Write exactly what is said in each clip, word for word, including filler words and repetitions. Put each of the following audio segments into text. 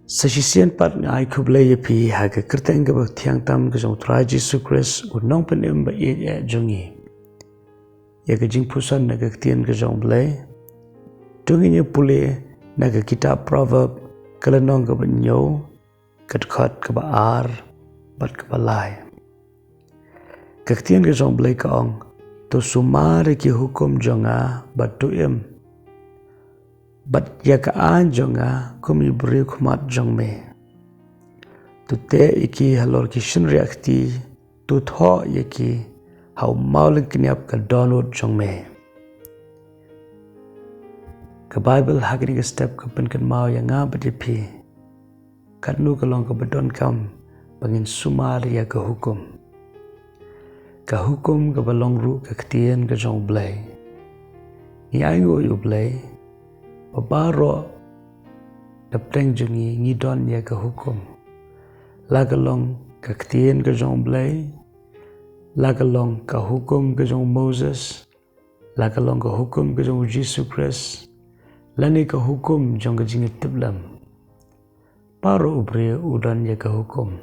Sa shisien pat nga ai khublei ïa phi ha ka kyrteng kaba thiang tam ka jong u Trai Jisu Khrist, u nongpynim ba ïeit eh jong ngi. Ïa ka jingpuson na ka ktien ka jong u Blei, to ngin ïa pule na ka kitab Proverb, ka lynnong kaba hynñiew, ka dkhot kaba ar bad kaba lai. Ka ktien ka jong u Blei ka ong, to sumar ïa ki hukum jong nga bad to im, bad ïa ka aiñ jong nga kum i briew-khmat jong me. To teh ïa ki halor ki shynriah kti, to thoh ïa ki ha u mawlyngkniap ka dohnud jong me. Ka Baibl ha kane ka step ka pynkynmaw ïa nga bad ïa phi katno ka long kaba donkam ba ngin sumar ïa ka hukum. Ka hukum kaba long ruh ka ktien ka jong u Blei. Ngi ainguh ïa u Blei ba baroh na pdeng jong ngi ngi don ïa ka hukum. La ka long ka ktien ka jong u Blei, la ka long ka hukum ka jong u Moses, la ka long ka hukum ka jong u Jisu Khrist, lane ka hukum jong ka jingïatiplem. Baroh u briew u don ïa ka hukum.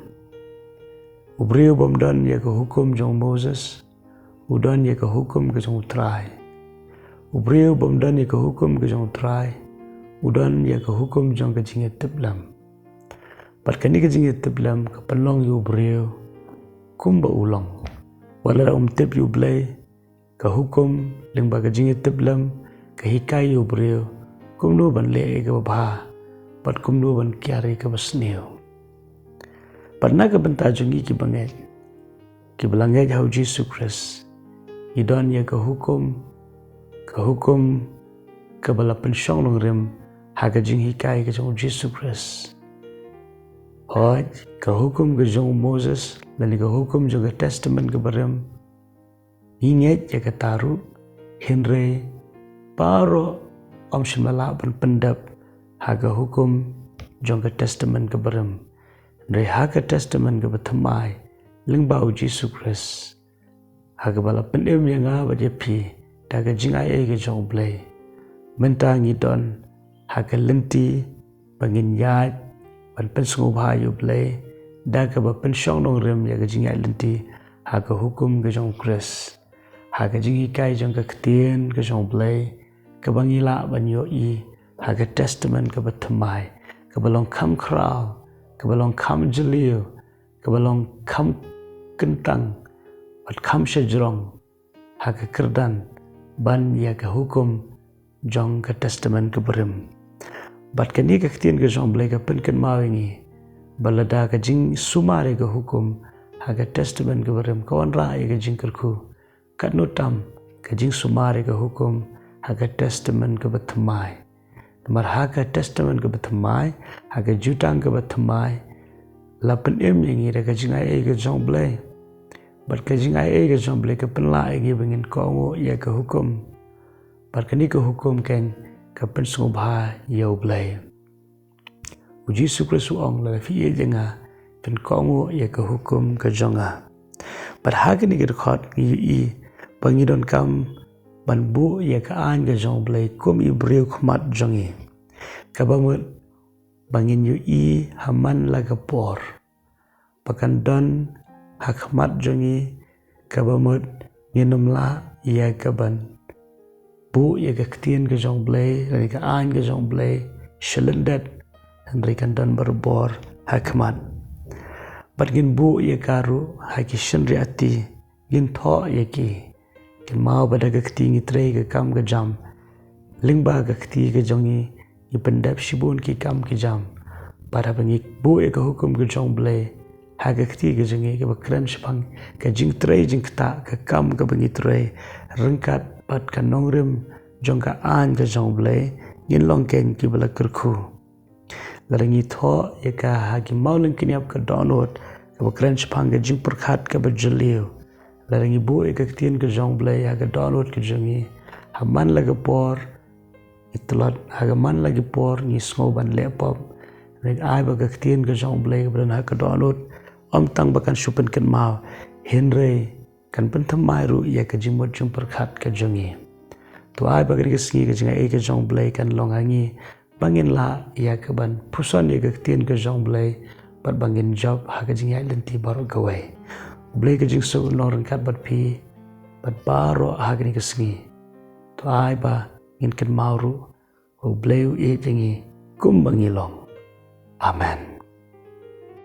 U briew bym don ïa ka hukum jong u Moses, u don ïa ka hukum ka jong u Trai. U briew bym don ïa ka hukum ka jong u Trai, u don ïa ka hukum jong ka jingïatiplem. Bad kane ka jingïatiplem ka pynlong ïa u briew kumba u long. Wat la um tip ïa u Blei, ka hukum lyngba ka jingïatiplem ka hikai ïa u briew kumno ban leh ïa kaba bha bad kumno ban kiar ïa kaba sniew. Bad na ka bynta jong ngi kiba ngeit, kiba la ngeit ha u Jisu Khrist, ngi don ïa ka hukum, ka hukum kaba la pynshong nongrim ha ka jinghikai ka jong u Jisu Khrist. Hooid, ka hukum ka jong u Moses lane ka hukum jong ka Testament kaba rim, ngi ngeit ïa kata ruh, hynrei baroh ym shym la lah ban pyndep ha ka hukum jong ka Testament kaba rim. Hynrei ha ka Testament kaba thymmai, lyngba u Jisu Khrist, ha kaba la pynim ïa nga bad ïa phi da ka jingaiei ka jong u Blei, mynta ngi don ha ka lynti ba ngin ïaid ban pynsngewbha ïa u Blei da kaba pynshong nongrim ïa ka jingïaid lynti ha ka hukum ka jong u Khrist, ha ka jinghikai jong ka ktien ka jong u Blei, kaba ngi lah ban ïohi ha ka Testament kaba thymmai, kaba long kham khraw, kaba long kham jylliew, kaba long kham kyntang bad kham shajrong ha ka kyrdan ban ïa ka hukum jong ka Testament kaba rim. Bad kane ka ktien ka jong u Blei ka pynkynmaw ïa ngi ba lada ka jingsumar ïa ka hukum ha ka Testament kaba rim ka wanrah ïa ka jingkyrkhu, katno tam ka jingsumar ïa ka hukum ha ka Testament kaba thymmai. Namar ha ka Testament kaba thymmai, ha ka Jutang kaba thymmai, la pynim ïa ngi da ka jingaiei ka jong u Blei. Bad ka jingaiei ka jong u Blei ka pynlah ïa ngi ba ngin kohnguh ïa ka hukum. Bad kane ka hukum keiñ ka pynsngewbha ïa u Blei. U Jisu Khrist u ong, lada phi ïeit ïa nga, phin kohnguh ïa ka hukum ka jong nga. Bad ha kane ka dkhot ngi ïohi ba ngi donkam ban buh ïa ka aiñ ka jong u Blei kum i briew khmat jong ngi. Kaba mut ba ngin ïohi ha man la ka por ba kan don ha khmat jong ngi, kaba mut ngin ym lah ïa ka ban buh ïa ka ktien ka jong u Blei lane ka aiñ ka jong u Blei sha lyndet, hynrei kan don barabor ha khmat. Bad ngin buh ïa ka ruh ha ki shynriahti, ngin thoh ïa ki. Kynmaw ba da ka kti ngi trei ka kam ka jam, lyngba ka kti ka jong ngi ngi pyndep shibun ki kam ki jam. Bad haba ngi buh ïa ka hukum ka jong u Blei ha ka kti ka jong ngi kaba kren shaphang ka jingtrei jingktah, ka kam kaba ngi trei ryngkat bad ka nongrim jong ka aiñ ka jong u Blei, ngin long keiñ kiba la kyrkhu. Lada ngi thoh ïa ka ha ki mawlyngkniap ka dohnud kaba kren shaphang ka jingpyrkhat kaba jylliew, lada ngi buh ïa ka ktien ka jong u Blei ha ka dohnud ka jong ngi, ha man la ka por ngi tlot, ha ka man la ki por ngi sngew ban leh pop. Ngi ai ba ka ktien ka jong u Blei kaba don ha ka dohnud ym tang ba kan shu pynkynmaw, hynrei kan pynthymmai ruh ïa ka jingmut jingpyrkhat ka jong ngi. To ai ba kane ka sngi ka jingaiei ka jong u Blei kan long ha ngi ba ngin lah ïa ka ban puson ïa ka ktien ka jong U Blei, bad ba ngin jop ha ka jingïaid lynti baroh kawei. U Blei ka jingsuk un long ryngkat bad phi bad baroh ha kane ka sngi. To ai ba ngin kynmaw ruh, U Blei u ïeit ïa ngi kumba ngi long. Amen.